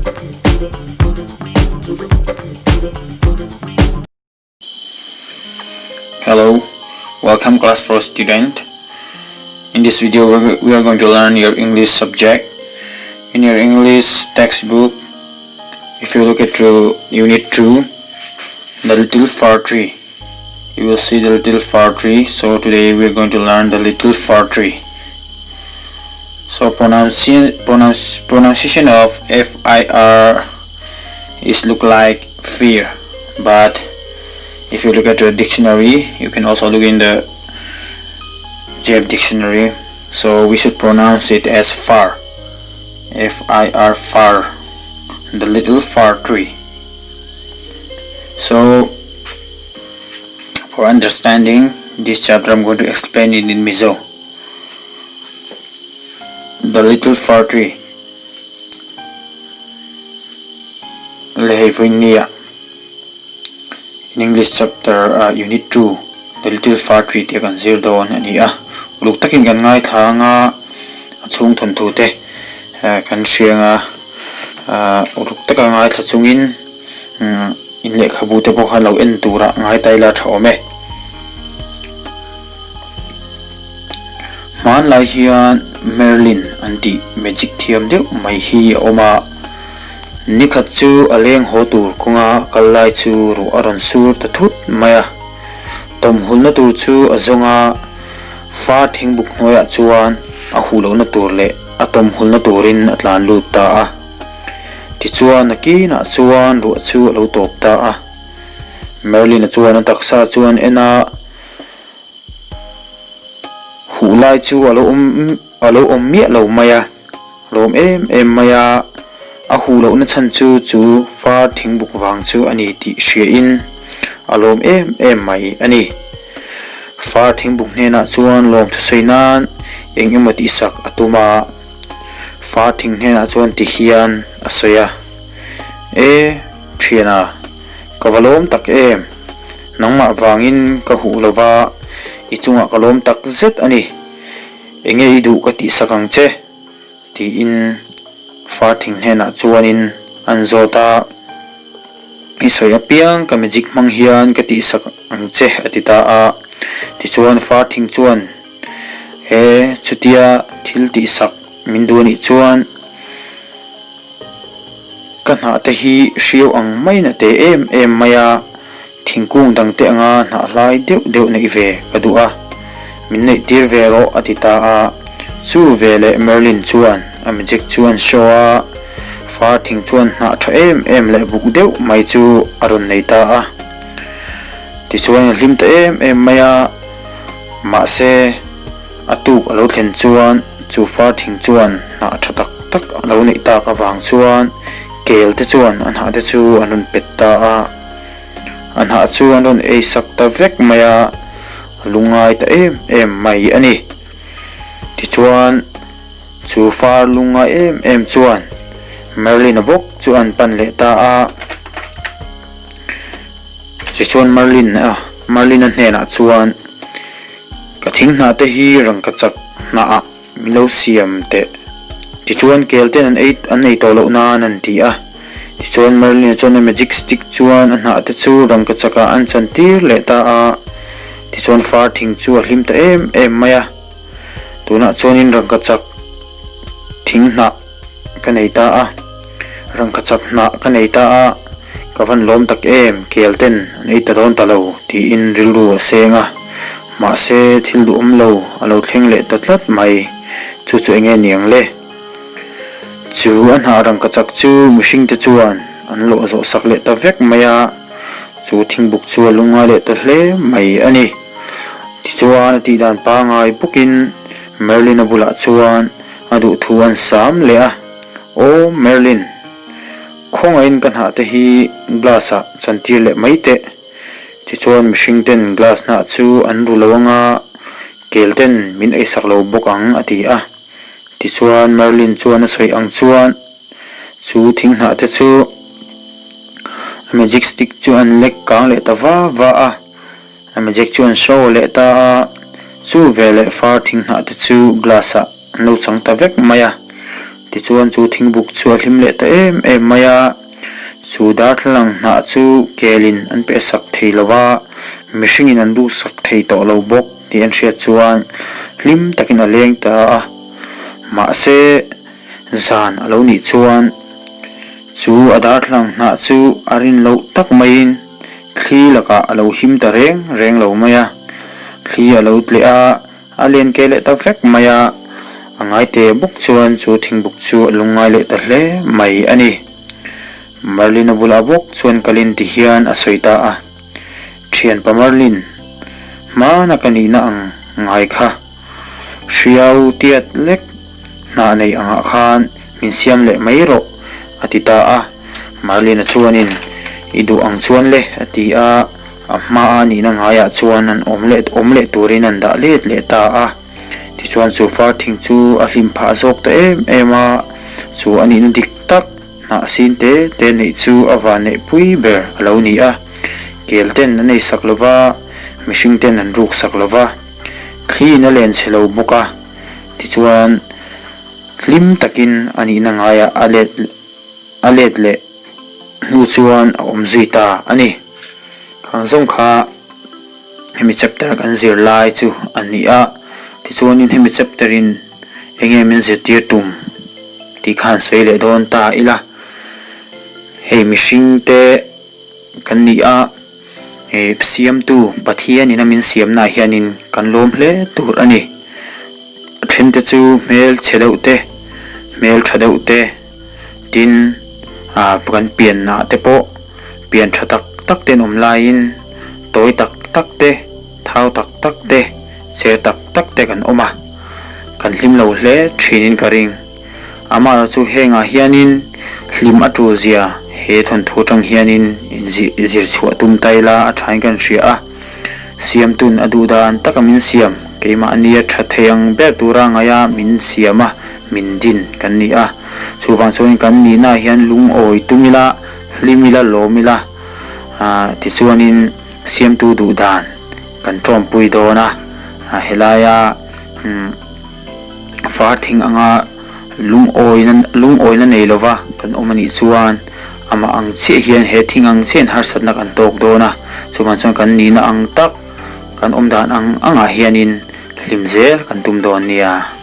Hello, welcome class 4 student. In this video we are going to learn your English subject. In your English textbook, if you look at through unit 2, the little fir tree. You will see the little fir tree. So today we are going to learn the little fir tree. So pronunciation pronounce, pronunciation of F I R is look like fear, but if you look at the dictionary, you can also look in the Jeb dictionary. So we should pronounce it as far. F I R far, the little fir tree. So for understanding this chapter, I'm going to explain it in Mizo. The little fir tree. Leheivoinia. In English chapter uh, unit 2 The Little Fir Tree tih kan zir dawn a ni a. Uluk takin kan ngaithla anga a chhung thawnthu te kan hria anga uluk taka ngaithla chungin in lehkhabu te pawh kha lo en turah ngai ta ila tha awm e. Hmanlai hian Merlin an tih magic thiam deuh mai hi a awm a, nikhat chu a leng haw tur kawnga kal lai chu ruah a rawn sur ta thut mai a. Tawmhulna tur chu a zawng a, far thingbuk hnuaiah chuan a huh lohna tur leh a tawmhulna turin a tlan lut ta a. Tichuan a kinah chuan ruah chu a lo tawp ta a. Merlin-a chuan a taksa chuan en a, huh lai chu a lo awm a lo awm miah lo mai a, lawm em em mai a, a huh lohna chhan chu chu far thingbuk vang chu a ni tih hriain a lawm em em mai a ni. Far thingbuk hnenah chuan lawm thusawi nan eng emaw tihsak a tum a, far thing hnenah chuan ti hian a sawi a, E thiana, ka va lawm tak em? Nangmah vangin ka huh lova, i chungah ka lawm tak zet a ni. Enge i duh ka tihsak ang che? tiin far thing hnenah chuanin an zawt a. I sawi apiang ka magic hmang hian ka tihsak ang che a ti ta a. Tichuan far thing chuan he chutia thil tihsak min duh anih chuan ka hnah te hi hriau ang maiin a te em em mai a. Thingkung dangte anga hnah hlai deuh deuh neih ve ka duh a, min neih tir ve rawh a ti ta a. Chu veleh Merlin chuan a magic chu an show a, far thing chuan hnah tha em em leh buk deuh mai chu a rawn nei ta a. Tichuan a hlim ta em em mai a, mahse a tuk a lo thlen chuan chu far thing chuan hnah tha tak tak a lo neih tak avang chuan kel te chuan a hnah te chu an rawn pet ta a. A hnah chu an rawn ei sak ta vek mai a, a lungngai ta em em mai a ni. Tichuan, chu far lungngai em em chuan Merlin-a bawk chu an pan leh ta a. Tichuan Merlin-a Merlin-a hnenah chuan, Ka thing hnah te hi rangkachak hnah ah Min lo siam teh. Tichuan kel ten an ei an ei tawh loh nan an ti a. Tichuan Merlin-a chuan a magic stick chuan a hnah te chu rangkachak ah an chan tir leh ta a. Tichuan far thing chu a hlim ta em em mai a. Tunah chuanin rangkachak thing hnah ka nei ta a. Rangkachak hnah ka nei ta a. Ka van lawm tak em, kel ten an ei ta dawn ta lo tiin rilru a seng a, mahse thil duhawm lo a lo thleng leh ta tlat mai, chu chu enge niang le? Chu a hnah rangkachak chu mihring te chuan an lawh zawh sak leh ta vek mai a, chu thingbuk chu a lungngai leh ta hle mai a ni. Tichuan a tihdan pangai bawkin Merlin-a bulah chuan a duhthu an sam leh a, Aw Merlin! Khawngaihin ka hnah te hi glass ah chan tir leh mai teh. Tichuan mihring ten glass hnah chu an ru lo anga kel ten min ei sak lo bawk ang a ti a. Tichuan Merlin chuan a sawi ang chuan chu thing hnah te chu a magic stick chu an lek kang leh ta va va a. A magic chu an show leh ta a, chu veleh far thing hnah te chu glass ah an lo chang ta vek mai a. Tichuan chu thingbuk chu a hlim leh ta em em mai a, chu darthlalang hnah chu kelin an peh sak thei lo va, mihringin an ruk sak thei tawh lo bawk tih an hriat chuan hlim takin a leng ta a. Mahse, zan a lo nih chuan chu a darthlalang hnah chu a rin loh tak maiin thli lakah a lo him ta reng reng lo mai a, thli a lo tleh a, A len ke leh ta vek mai a, a ngai te bawk chuan chu thingbuk chu a lungngai leh ta hle mai a ni. Merlin-a bulah bawk chuan kalin ti hian a sawi ta a, Thianpa Merlin, hmana ka nihna ang ngai kha, hriau tiat lek hnah nei angah khan min siam leh mai rawh, a ti ta a. Merlin-a chuanin, I duh ang chuan le, a ti a. A hmaa nihna ngaiah chuan an awm leh awm leh turin an dah let leh ta a. Tichuan chu far thing chu a hlim phah zawk ta em em a, chu a nihna dik tak hnah sin te te neih chu a van neih pui ber a lo ni a. Kel ten an ei sak lo va, mihring ten an ruk sak lo va, thliin a len chhe lo bawk a. Tichuan hlim takin a nihna ngaiah a let a let leh. hnu chuan a awm zui ta a ni. Khang zawng kha hemi chapter kan zir lai chu a ni a, tichuanin hemi chapter in enge min zirtir tum tih khan sawi leh dawn ta ila. Hei mihring te kan ni a, he siamtu Pathian in a min siamna ah hianin kan lawm hle tur a ni. A then te chu hmel chhe deuh te, hmel tha deuh te. Tin, ah kan pianna te pawh pian tha tak tak te an awm laiin tawi tak tak te, thau tak tak te, cher tak tak te kan awm a, kan hlim lo hle thinin ka ring. Amaherawhchu chu hengah hianin hlim a tul zia he thawnthu atang hianin inzir chhuah tum ta ila a thain kan hria a. Siamtun a duh dan taka min siam, keimahnia tha thei ang ber tura ngaia min siam a, min din kan ni a. Chuvang chuan kan nihnaah hian lungawi tum ila, hlim ila, lawm ila, tichuanin siamtu duh dan kan tawmpui dawn a. Helaia far thing anga lungawina lungawina nei lova kan awm anih chuan amah ang chiah hian he thing ang chiah hian harsatna kan tawk dawn a, chuvang chuan kan nihna ang tak kan awm dan ang angah hianin hlim zel kan tum dawn nia.